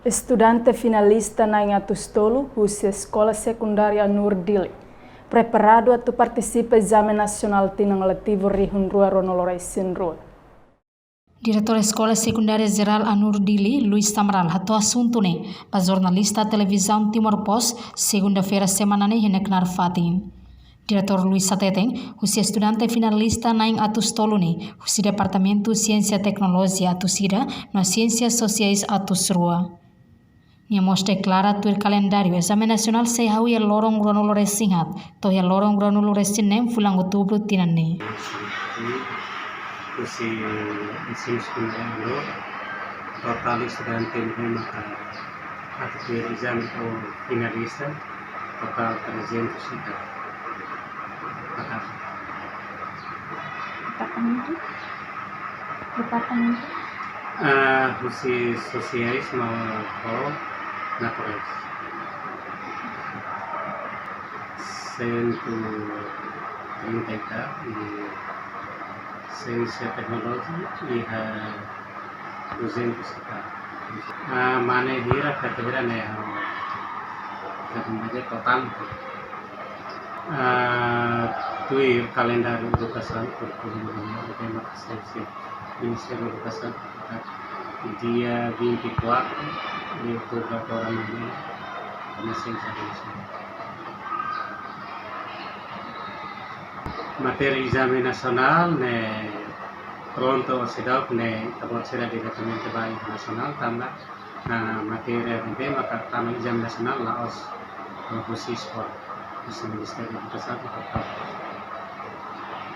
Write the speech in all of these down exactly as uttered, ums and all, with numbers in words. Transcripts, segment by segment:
Estudante finalista na'in atus tolu husi Eskola Sekundária Anur Dili preparadu atu partisipa ezame nasionál tinan letivu rihun rua ruanulu-resin-rua. Diretór Eskola Sekundária Jerál Anur Dili, Luis Tamaral, hato'o asuntu ne'e ba jornalista Televizaun Timor Post, segunda-feira semana ne'e iha knaar fatin. Diretór Luis hateten, husi estudante finalista na'in atus tolu ne'e, husi Departamentu Siénsia Teknolojia atus ida, no Siénsias Sosiais atus rua. Nia mós deklara tuir kalendáriu ezame nasionál sei hahú iha loron ruanulu-resin-haat, to'o iha loron ruanulu-resin-neen fulan Outubru tinan ne'e. Husi ensinu sekundáriu, totál estudante ne'ebé maka atu tuir ezame ho finalista, totál trezentus e tal. Maka Departamentu? Departamentu? Ah, husi sosiais no ho naturais. Sentu trinta e tal, i siénsia teknolojia iha duzentus e tal. Ah, mane hira, feto hira ne'e, ah, totál. Ah, tuir kalendáriu edukasaun, kurríkulu ne'ebé maka sei, sei Ministériu Edukasaun, dia vinte e quatro de outubro agora amanhã, komesa ezame nasionál. Matéria ezame nasionál ne'e prontu seidauk ne'e ita-boot sira diretamente ba internasionál tanba, ah, matéria ne'ebé maka tama ezame nasionál la'ós, ah, husi eskola, husi Ministériu Edukasaun, husi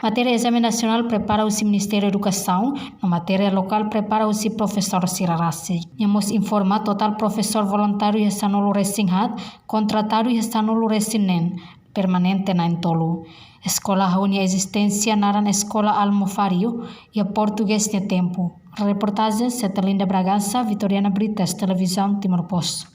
Matéria ezame nasionál prepara husi Ministériu Edukasaun, no matéria lokál prepara husi profesór sira rasik. Nia mós informa totál profesór voluntáriu iha sanulu-resin-haat, kontratadu iha sanulu-resin-neen, permanente na'in tolu. Eskola hahú nia ezisténsia naran Eskola Almofario, iha portugés nia tempu. Reportajen Cetelinda Bragança, Vitoriana Brites, Televizaun Timor Post.